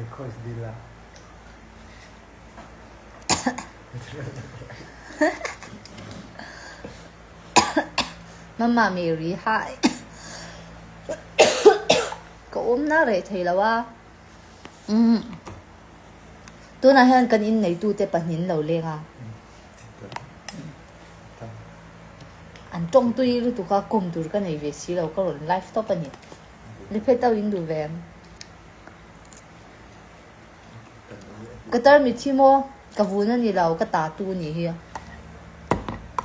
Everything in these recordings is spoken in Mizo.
Request dil a. Mama Mary hi. Ka awmna reh thei lo a. Umm. Tunah hian kan inneitute pahnin lo leng a. An tawng tui lutuk a, kawm tur ka nei ve si lo, ka rawn live tawp a ni. Liphet ho in duh ve em? Ka tarmit hi maw ka vun a ni lo, ka ta tu ni hi.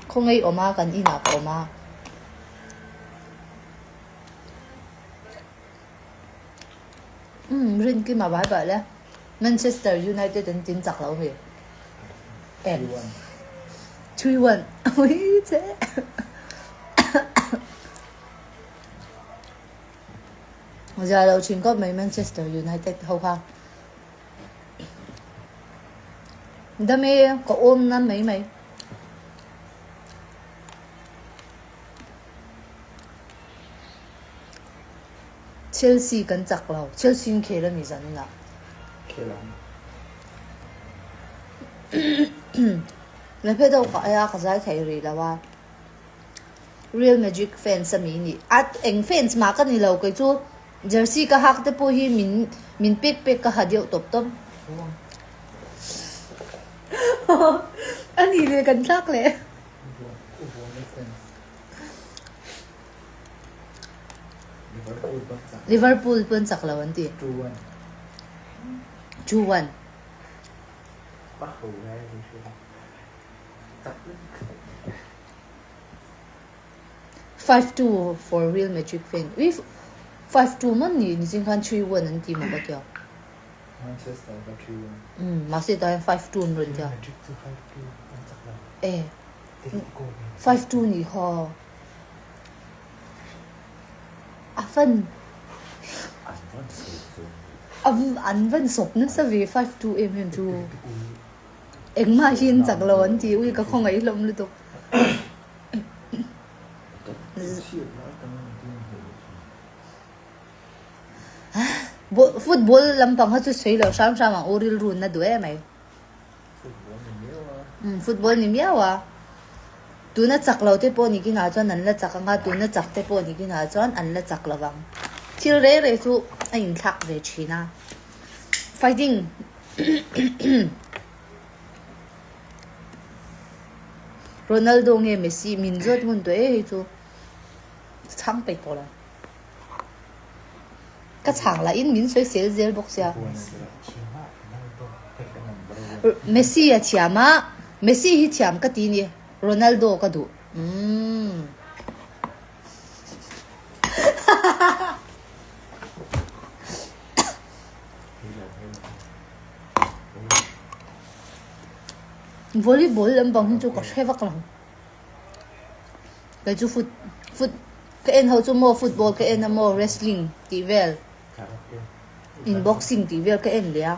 Khawngaih awm a, kan inah ka awm a. Umm Rinkima bai bai le. Manchester United an tin chak lo mi. Em. 3-1. Ui che. Zia lo thin khawp mai Manchester United ho kha. Dam e ka awm na mai mai. Chelsea kan chak lo. Chelsea in khel a mi zan inah. Khel ang. Na phe deuh ka aia ka zai thei rih lo a. Real Magic fans a mi nih. A eng fans mah ka ni lo kei chu jersey ka hak te pawh hi min min pek pek ka ha deuh tawp tawp. A nih leh kan thlak leh. Liverpool pawn chak lo an ti. 2-1. 5-2 for Real Madrid fan. Ui 5-2 man ni nichin khan 3-1 an ti maw ka tia. Manchester ka 3-1. Um mahse tah hian 5-2 an rawn tia. Real Madrid chu 5-2 an chak lo. Eh. 5-2 nih kha. A van an van sawp nasa ve 5-2 em em chu. Engmah hi an chak lo an ti ui ka khawngaih hlawm lutuk. Football lampang kha chu sawi lo hram hram ang u rilru na duh emai. Football ni miau a. Tuna chak lo te pawh ni kinah chuan an la chak ang a, tuna chak te pawh ni kinah chuan an la chak lo vang. Thil rei rei chu a inthlak ve thin a. Fighting! Ronaldo nge Messi min zawt ngun tawh e hei chu chhang peih tawh lo. Ka chhang lah in min sawi sel zel bawk sia. Messi a thiam a, Messi hi thiam ka ti ni, Ronaldo ka duh. Umm. Volleyball lampang hi chu ka hre vak lo. Kei chu foot foot ka en ho chu maw football ka en a maw wrestling tih vel in boxing tih vel ka en leh a.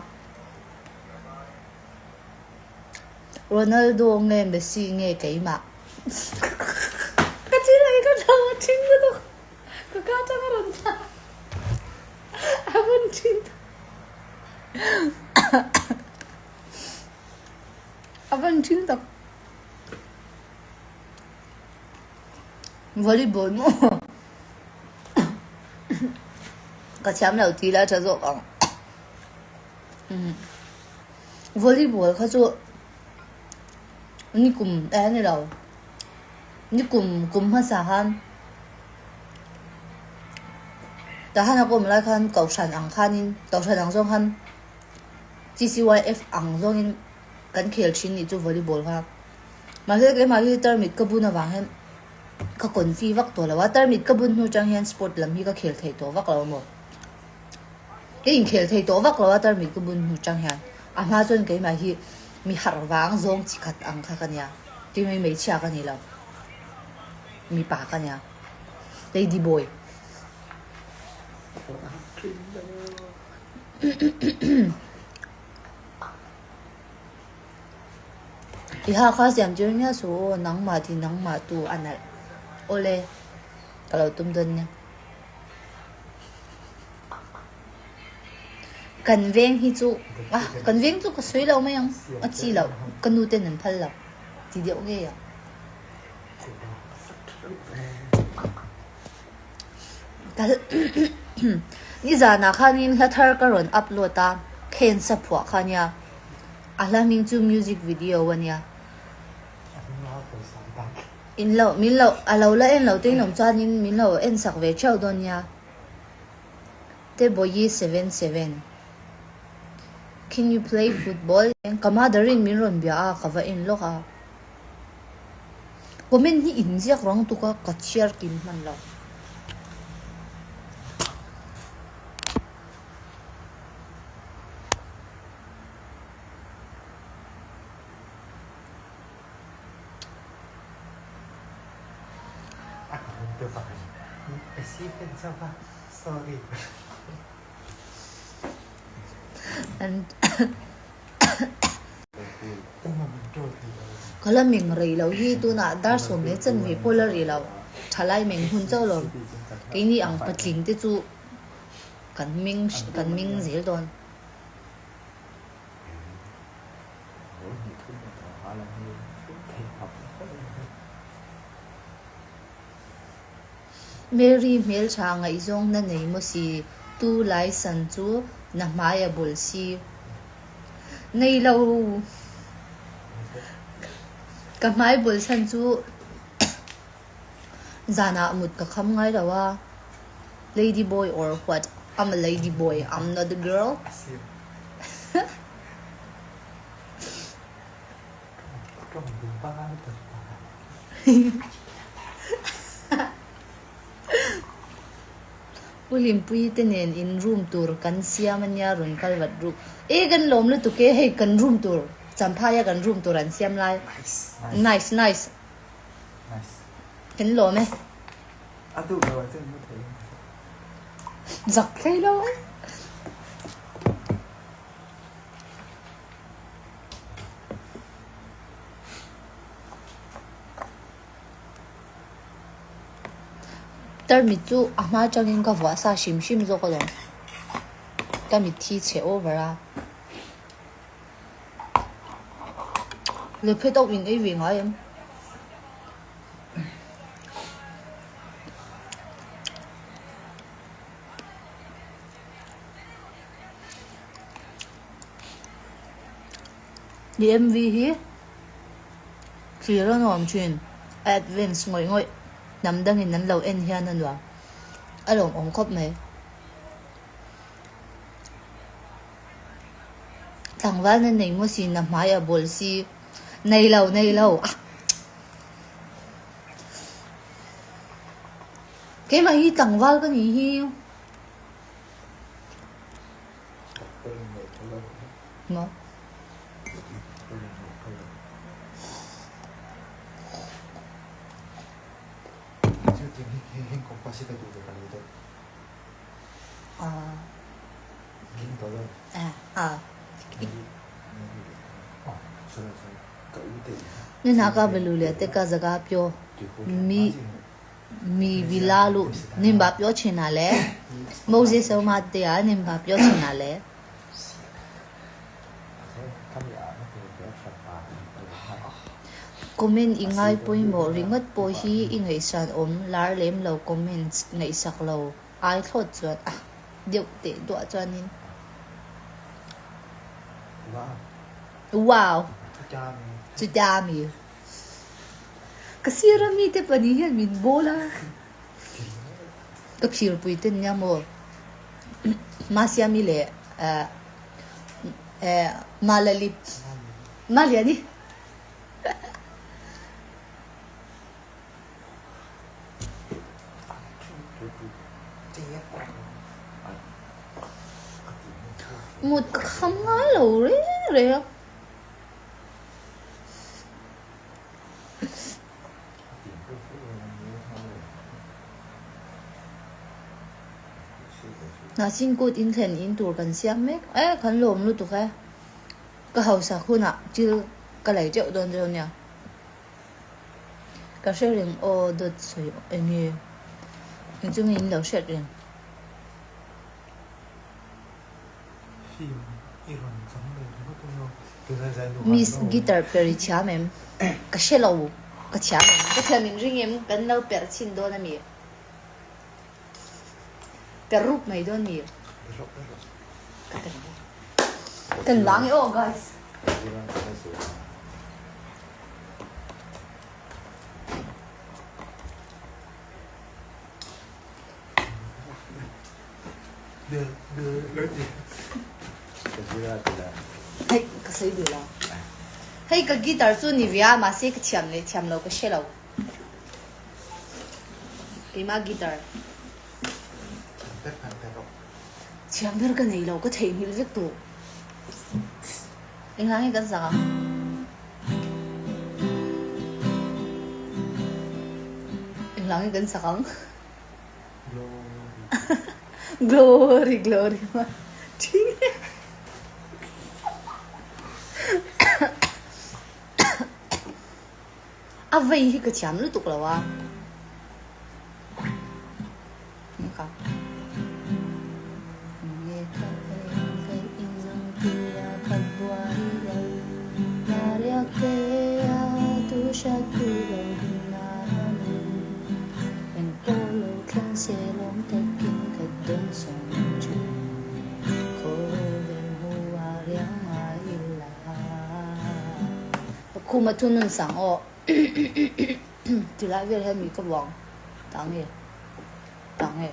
Ronaldo nge Messi nge keimah. Ka thil ei ka hlau a ṭhing lutuk. Ka ka atang a rawn chah a rawn ṭhin tak a rawn ṭhin tak volleyball maw ka thiam lo tih la tha zawk ang volleyball kha chu nikum eh a ni lo. Nikum kum hmasa khan Tahan a ka awm lai khan Kohhran ang khanin Kohhran ang zawng khan CCYF ang zawngin kan khel thin nih chu volleyball kha. Mahse keimah hi tarmit ka bun avang hian ka confi vak tawh lo a, tarmit ka bun hnu chang hian sport lam hi ka khel thei tawh vak lo amaw. Ka inkhel thei tawh vak lo a tarmit ka bun hnu chang hian a hma chuan keimah hi mi harh vang zawng chi khat ang kha ka nia. Keimah hmeichhia ka ni lo, mipa ka nia, lady boy. I ha kha siam tir nia su aw, nangmah ti nangmah tu a nalh. Awle, ka lo tum dawn nia. Kan veng hi chu ah kan veng chu ka sawi lo mai ang a chi loh ka nu ten an phal lo ti deuh ngei ang. Nizanah khanin hla thar ka rawn upload a, khen sa phuah kha nia. A hla hming chu music video a nia. In lo, min lo, a lo la en lo te in awm chuanin min lo en sak ve theuh dawn nia. Teboyi 77 Can you play football? Ka mother in min rawn bia a, ka va en lawk a. Comment hi inziak rang tuk a, ka chhiar kim hman lo. Ka la meng rei lo hi tunah dar sawm leh chanve pawh la ri lo. Thalai meng hun chauh lo. Keini ang patling te chu kan meng kan meng zel dawn. Mary hmeltha ngaihzawng na nei maw si, tu lai san chu na hmai a bul si. Nei lo. Ka hmai bul chhan chu zanah mut ka kham ngai lo a. Lady boy or what? I'm a lady boy, I'm not a girl. Pu Hlimpuii te nen in room tur kan siam ania rawn kal vat ruk. E kan lawm lutuk e hei kan room tur Champhaia kan room tur an siam lai. Nice nice. Kan lawm e. Zak thei lo e. Tarmit chu a hma atangin ka vuah sa hrim hrim zawk alawm. Ka mit thi chhe over a. Lephe tawk in ei ve ngai em? I MV hi thlir a nuam thin a advance ngawih ngawih hnam dangin an lo en hian a nuam a lawmawm khawp mai. Tlangval na nei maw si na hmai a bawl si nei lo nei lo ah keimah hi tlangval ka nih hi. Maw? Nina ka belu le te ka zaga pyo mi Mi vila lu nimba pyo china le Moses ma te a nimba pyo china le. Comment i ngai pawimawh ringawt pawh hi i ngaihsan awm lar lem lo comments ngaihsak lo ai thlawt chuan a deuh teh duah chuanin. Wow! Chutia mi. Ka sir a mite pahnih hian min bawl a, ka phirpui te nia maw Masiami leh Malali Maliani Mut ka kham ngai lo reng reng a. Hnahsin kut in thlen in tur kan siam mek e kan lawm lutuk e ka hausak hunah thil ka lei teuh dawn zeu nia ka hre reng aw dawt sawi eng nge engchungin in lo hriat reng. Miss guitar per i thiam em? Ka hre lo, ka thiam em? Ka thiam in ring em? Kan lo perh chhin dawn a mi? Per rup mai dawn mi? Ka per lo. Kan lang e aw guys. Hei ka sawi duh lo. Hei ka guitar chu ni ve a mahse ka thiam leh thiam lo ka hre lo. Keimah guitar. Thiam ber ka nei lo ka theihnghilh vek tawh. Engah nge kan sak ang? Engah nge kan sak ang? Glory glory A vei hi ka thiam lutuk lo a. Khuma thu nun sang aw ti lai vel hian mi ka buang tang nge tang nge.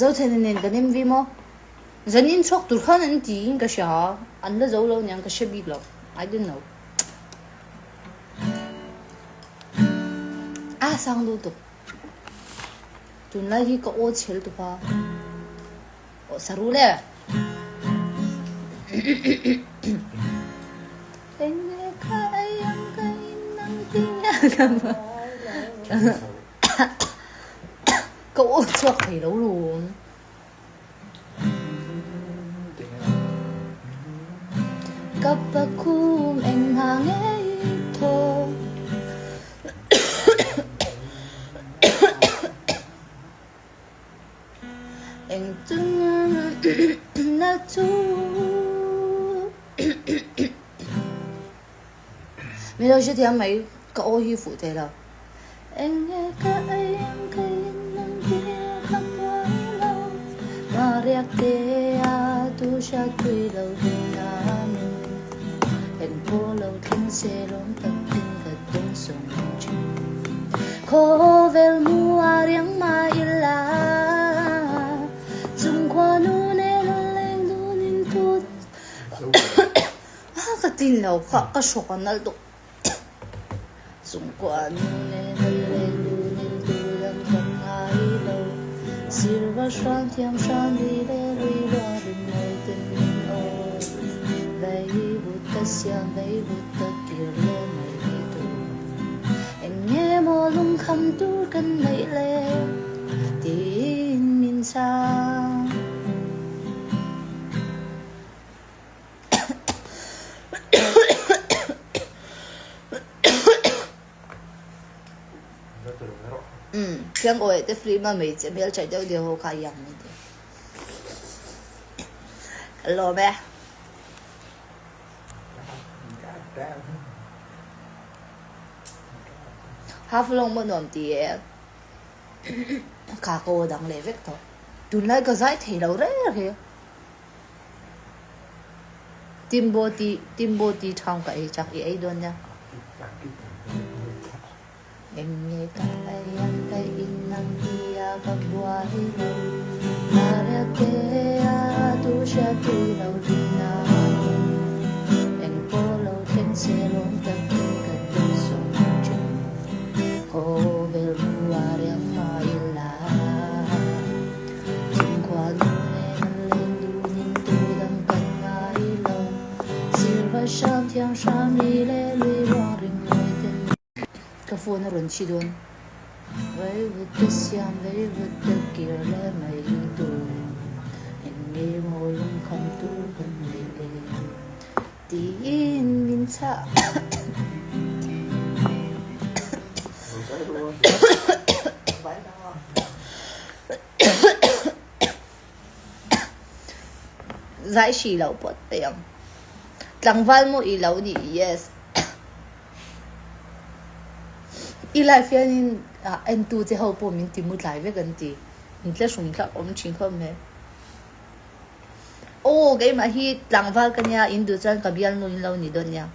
Zothena nen kan MV maw? Zan in chhuak tur khan an ti in ka hria a, an la zo lo niang ka hre bik lo, I don't know. A sang duh tuk. Tunlai hi ka aw chhel tuk a. Aw saru le. Ka aw chhuak thei lo lum. Ka pa khum eng hna ngei thaw. Eng na chu. Mi lo hrethiam mai ka aw hi fuh thei lo. Eng nge ka ei ang ka in ang tir ka buai lo Mahriak te a tu hriat pui lo ding a min Eng pawh lo thleng se lawm takin ka dawng sawng thin Khawvel hmu a riang mah ila Chung khua nu nen a leng dun in tu Ka tin lo kha ka hrawk a nalh deuh. Chungkua nu nen a leng dun in tu dang kan ngai lo. Sirva hram thiam hram ri le lui ruang rin mawi ten min awi. Vei vut ka siam vei vut ka kir le mai ni tur. Eng nge maw lungkham tur kan neih le tiin min chhang. Thiang awi te film a hmeichhe hmeltha deuh deuh ho kha a iang mai te. Ka lawm e. Half long maw nuam ti e. Kha ka aw dang leh vek tawh. Tunlai ka zai thei lo reng reng. Timbo ti Timbo ti thang ka ei chak i ei dawn nia. Eng nge ka ei ang ka in ang tia ka buai lo Maria te a tu hria tui lo rin a Eng pawh lo thleng se lawm takin ka dawng sawm thin Khawvel hmuh a riang hma ila. Chungkhua nu nen an leng dun in tu dang kan ngai lo. Sirva hram thiang hram ri le lui ruang ring mawi ten. Ka phone a rawn chhi dawn. Vei vut te siam vei vut te kir le mai tur. Eng nge maw lungkham tur kan nei le tiin min chah. Zai hrih loh pawh teh ang. Tlangval maw i lo nih? Yes. I live hianin entu che ho pawh min ti mu tlai vek an ti. In tle hrum thlak awm thin khawp mai. Aw keimah hi tlangval ka nia in duh chuan ka bialnu in lo ni dawn nia.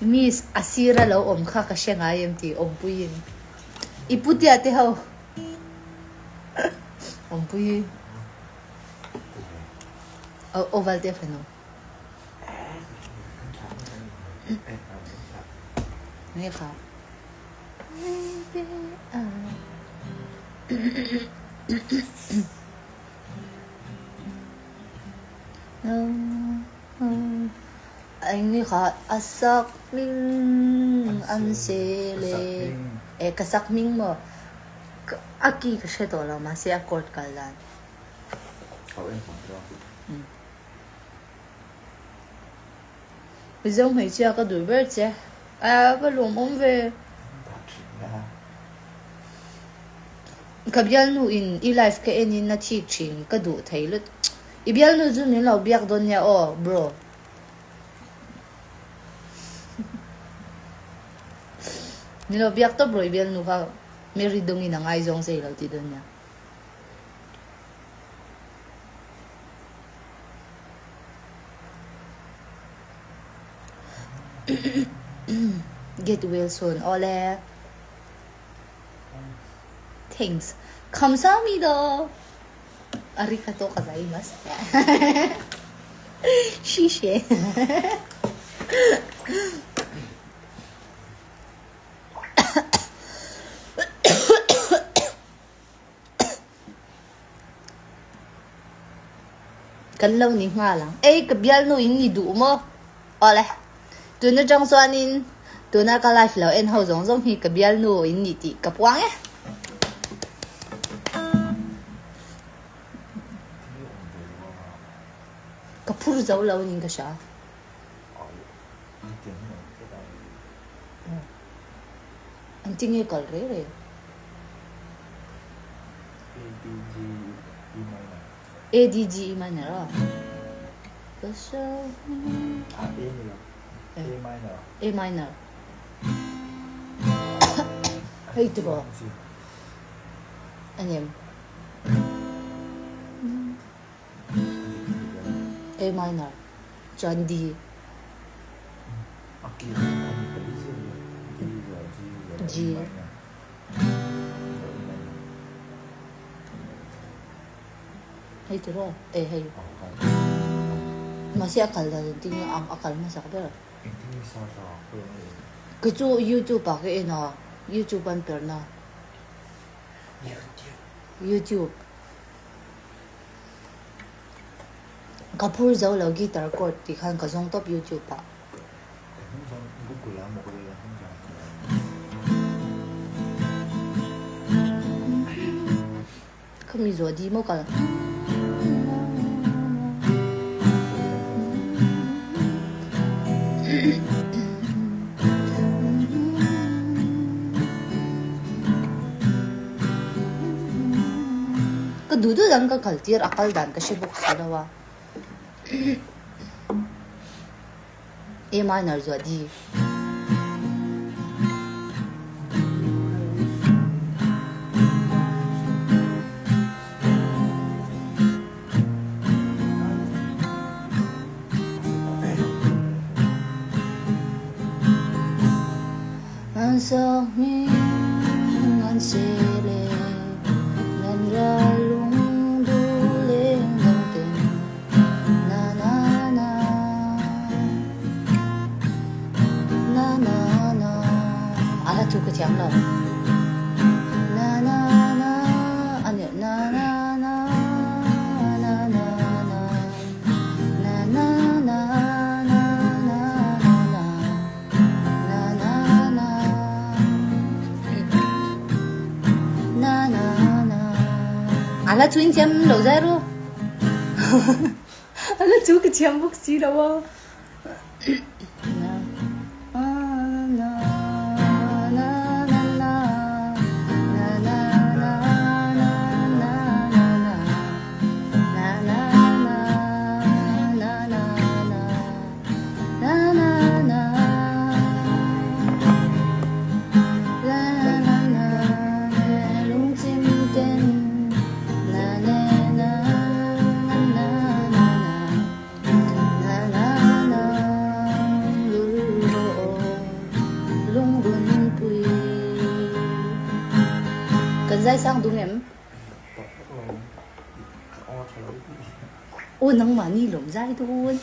Miss a sira lo awm kha ka hre ngai em tih awmpuiin i putia te ho awmpui oval te fanu nge kha Eng ni kha a sak hming an se le e ka sak hming maw a ki ka hre tawh lo mahse a chord kal dan. Mizo hmeichhia ka duh ber che a va lawmawm ve. Ka bialnu in i live ka en in a thik thin ka duh thei lut. I bialnu chu min lo biak dawn nia aw bro. Min lo biak tawp rawh i bialnu kha Mary dawngin a ngaizawng che i lo ti dawn nia. Get well soon awle. Thanks. Kamsahamnida. Arigatou gozaimasu. Xixie. Kan lo ni nghal ang. Ei ka bialnu in ni duh maw? Awle. Tun atang chuanin tuna ka live lo en ho zawng zawng hi ka bialnu in ni tih ka puang e. Ka phur zo lo ning ka hria. An ti nge kal rei rei. A D G E minor. A D G E minor a. A A ni lo. A minor. A minor. Hei tu ba. Anh em. A minor. Chuan D. G. Hei ti rawh e hei. Mahse a kal dan engtin nge ang a kal hmasak ber. Kei chu YouTube ah ka en a, YouTube an perna. YouTube. Ka phur zo lo guitar chord tih khan ka zawng tawp YouTube ah. Khami zawh di maw kal. Ka duh duh dan ka kal tir a kal dan ka hre bawk si lo a. A minor zuah di. An sakmi an si le nan ral lungdu lengdang ten na na na na na na a hla cu ka thiam lo na na na a na na na na na na na na na na na na na na na na na na a la chu in thiam lo zai ru a la chu ka thiam bawk si lo a na na na na na na na na. zai sang dung em? Aw nangmahni lawm zai dawn.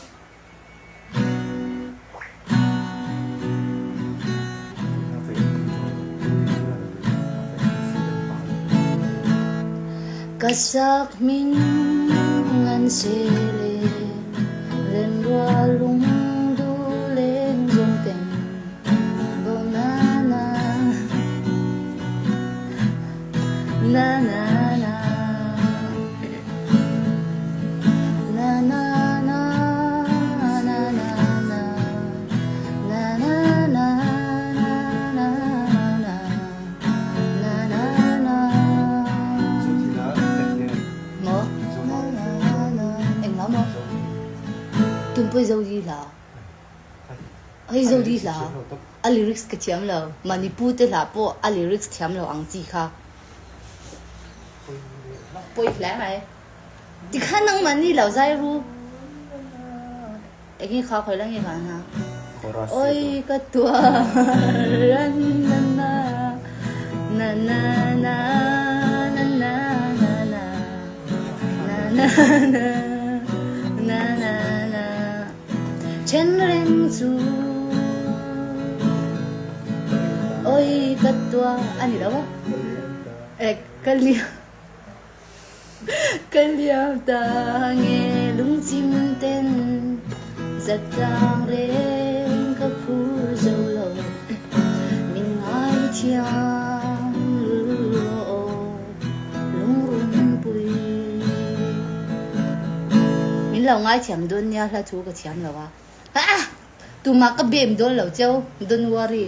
Ka sak hming an sel e, Renrua lungdu leng zawng ten bo na na na na na. Na na na na na na na na na na na na na na Maw? Na na na Englo maw? Tunpui Zodi hla Hei Zodi hla a lyrics ka thiam lo Manipur te hla pawh a lyrics thiam lo ang chi kha. Pawi hle mai. Tikhan nangmah ni lo zai ru. Enge kha khawi la nge van ha. Oi ka tua ran na na na na na na na na na na na na na na Then reng chu Oi ka tua ani lo maw? Ka liam ka liam ta nge lungchim ten zatlang reng ka phur zo lo min ngaithiam lul rawh lungrun pui min lo ngaithiam dawn nia hla thu ka thiam lo a tumah ka bem dawn lo cheu don't worry.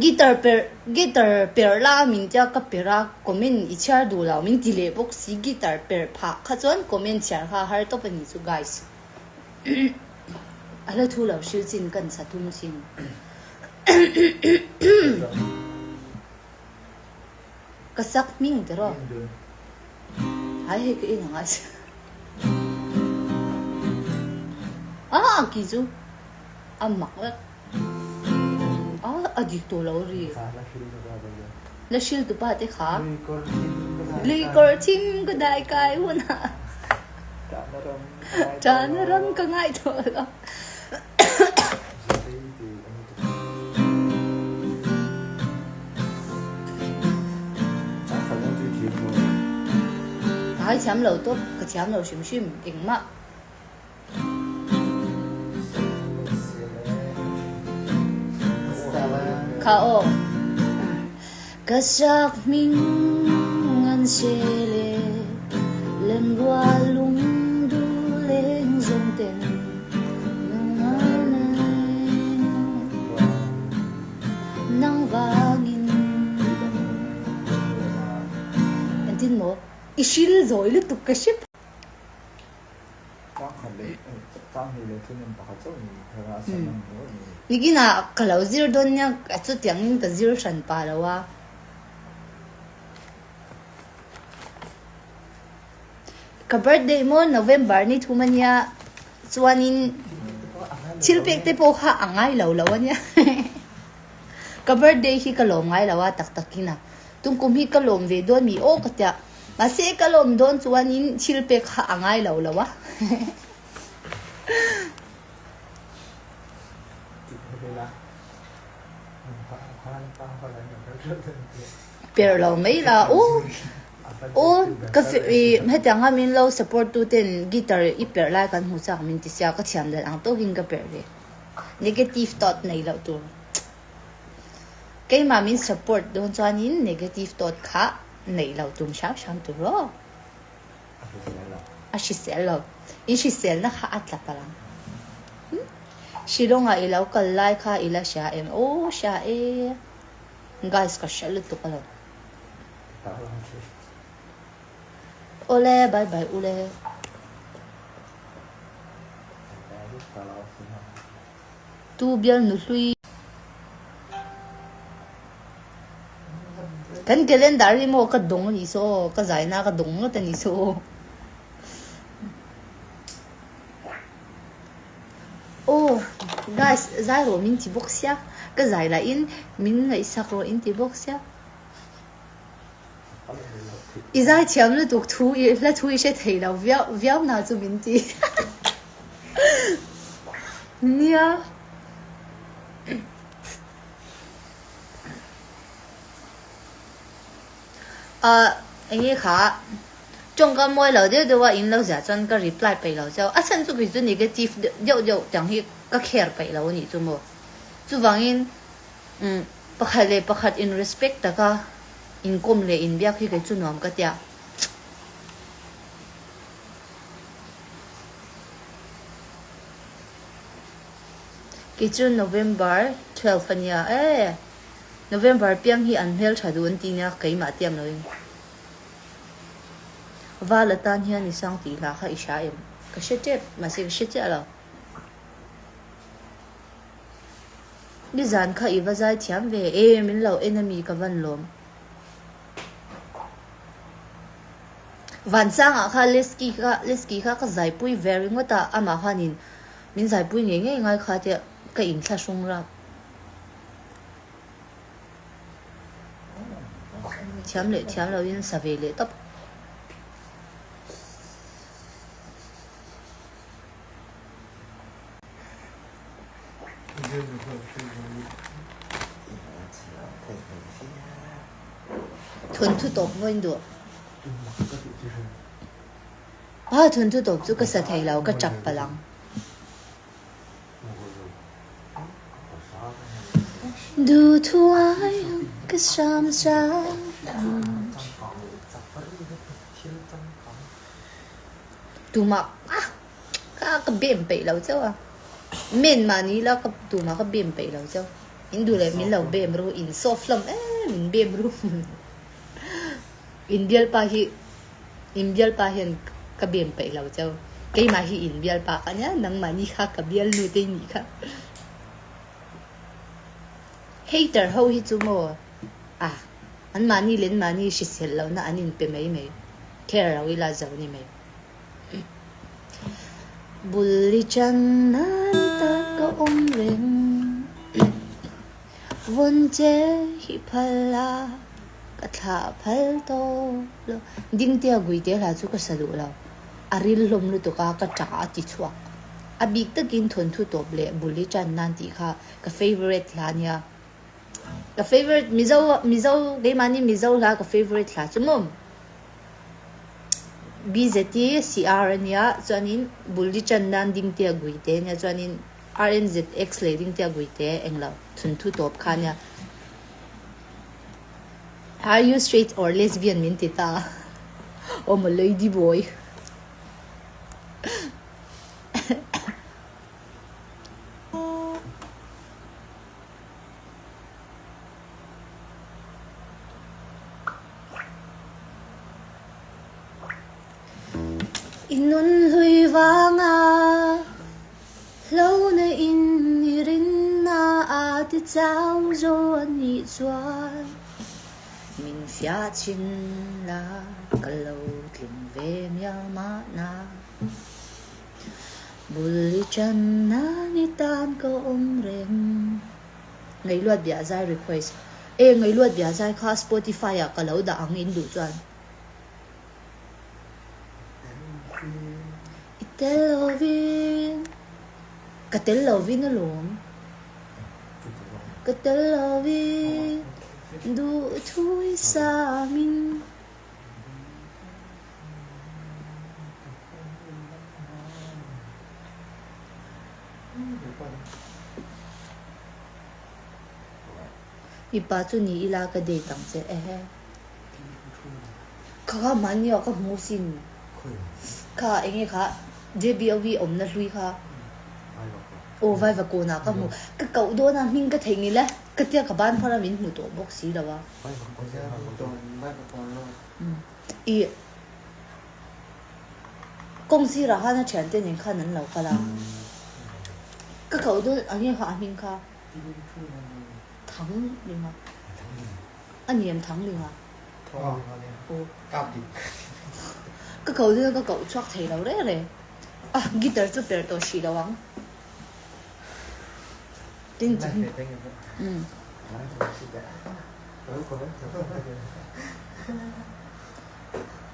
Guitar perh guitar perh la min tia ka perh a comment i chhiar duh lo min ti leh bawk si guitar perh phah kha chuan comment chhiar kha a har tawp a ni chu guys a hla thu lo hril chin kan sa thum chin ka sak hming te rawh hai hei ka en ang a ah ki chu a mak vek. A a dik tawh lo ri. La hril tu pa te kha. Lui kawr thim ka dai kai hunah. Ṭahna ram ka ngai tawh lo. Ai thiam lo tawp ka thiam lo hrim hrim engmah. Kha aw. Ka sak hming an sel e, lenrua lungdu leng zawng ten nang vangin. Engtin maw? I hril zawi lutuk ka hre. Nikinah ka lo zir dawn nia chutiangin ka zir hran pah lo a. Ka birthday maw November ni thum ania chuanin thil pek te pawh kha a ngai lo lo ania ka birthday hi ka lawm ngai lo a tak takin a tumkum hi ka lawm ve dawn mi aw ka tia. Mahse ka lawm dawn chuanin thil pek kha a ngai lo lo a. Per lo mai la u u ka i hetianga min lo support tu ten guitar i perh lai kan hmu chak min ti sia ka thiam dan ang tawkin ka perh ve. Negative thought nei loh tur. Keimah min support dawn chuanin negative thought kha neih lo tum hram hram tur aw. A hrisel lo. In hriselna kha a tla palh ang. Shillong ah i lo kal lai kha i la hria em? Aw hria e. Guys ka hria lutuk alawm. Awle bye bye ule. Tu bial nu hlui. Kan calendar hi maw ka dawng a nih saw aw, ka zaina ka dawng ngawt a nih saw aw. Aw guys zai rawh min ti bawk sia, ka zai lahin min ngaihsak rawh in ti bawk sia. I zaithiam lutuk thu i hla thu i hre thei lo viau viau na chu min ti. Nia. Ahh enge kha tawngka mawi lo deuh deuh a in lo ziah chuan ka reply peih lo chauh a chhan chu kei chu negative deuh deuh tiang hi ka care peih lo a nih chu maw chuvangin umm pakhat leh pakhat in respect taka inkawm leh inbiak hi kei chu nuam ka tia. Kei chu November 12 a nia e. November piang hi an hmel tha duh an ti nia keimah tiam loin. Val atan hian i sang tih hla kha i hria em? Ka hre tep mahse ka hre chiah lo. Nizan kha i va zai thiam ve e min lo en ami ka van lawm. Vansangah kha Lesky kha Lesky kha ka zaipui ve ringawt a amah khanin min zaipui ngei ngei ngai kha tia ka inthlahrung rap. Thiam leh thiam lo in sa ve leh tawp. Thawnthu tawp vawiin duh. Ah thawnthu tawp chu ka sa thei lo ka chap palh ang. Duhthuai ang ka hram hram. Tumah ah ka ka bem peih lo chauh a men mahni ila ka tumah ka bem peih lo chauh in duh leh min lo bem ru in soft hlawm em in bem ru in bialpa hi in bialpa hian ka bem peih lo chauh keimah hi in bialpa ka nia nangmahni kha ka bialnu te i nih kha hater ho hi chu maw ah an mahni leh an mahni hrisel lohna an inpe mai mai care lo ila zo ni mai. Bul i chan nan ta ka awm reng Vawn che hi phal a ka thlah phal tawh lo Dingtea Guite hla chu ka sa duh lo a ril hlawm lutuk a ka tah a ti chhuak a bik takin thawnthu tawp leh bul i chan nan tih kha ka favourite hla nia ka favourite Mizo Mizo keimahni Mizo hla ka favourite hla chu maw. BZT CR a nia chuanin Bullichan nan Dingtea Guite a nia chuanin RNZX leh Dingtea Guite englo thunthu tawp kha a nia. Are you straight or lesbian min ti ta I'm a lady boy. I nun hlui vanga hlona in i rinna a ti chau zo a nih chuan min fiah chin la ka lo tling ve mial mahna. Bul i chan nan i tan ka awm reng. Ngaihluat biah zai request. E Ngaihluat biah zai kha Spotify ah ka lo dah ang in duh chuan. I tel lovin Ka tel lovin alawm Ka tel lovin Duh thui samin. Mipa chu ni ila ka date ang che ehe. Kha kha hmanni ah ka hmu sin. Kha enge kha JBOV awmna hlui kha. Aw Vaivakawn ah ka hmu. Ka koh dawn a hming ka theihnghilh e. Ka tia ka ban phar a min hmu tawh bawk si lo a. I kawng sirah khan a thiante nen khan an lo kal a. Ka koh dawn ang nge kha a hming kha Thang Linga. A ni em Thang Linga? Aw. Ka koh dawn a ka koh chhuak thei lo reng reng. A guitar chu per tawh hrih lo ang. Tin umm.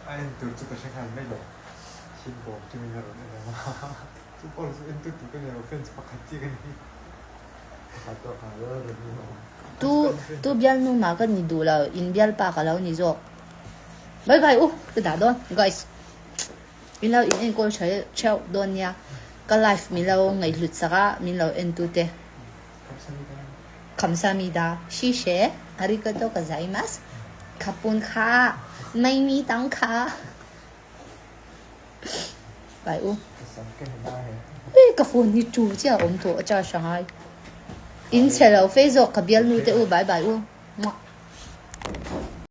A en tur chu ka hre nghal mai lo. Thin bawm chungin a rawn en ang a. Chu pawh chu entu tur ka ni lo, fans pakhat chiah ka ni. Pakhat pawh kha lo rawn ni lo. Tu tu bialnu mah ka ni duh lo, in bialpa ka lo ni zawk. Bye bye u, ka dah dawn guys. In lo in enkawl tha theuh dawn nia. Ka live min lo ngaihhlut sak a, min lo en tu te. Khamsamida, Shishe, Arigato gozaimasu, Khapun kha, Maimi tang kha. Bai u. Ui ka phone hi tu chiah a awm tawh a charge a ngai. In chhe lo fe zawk ka bialnu te u bye bye u. Muah.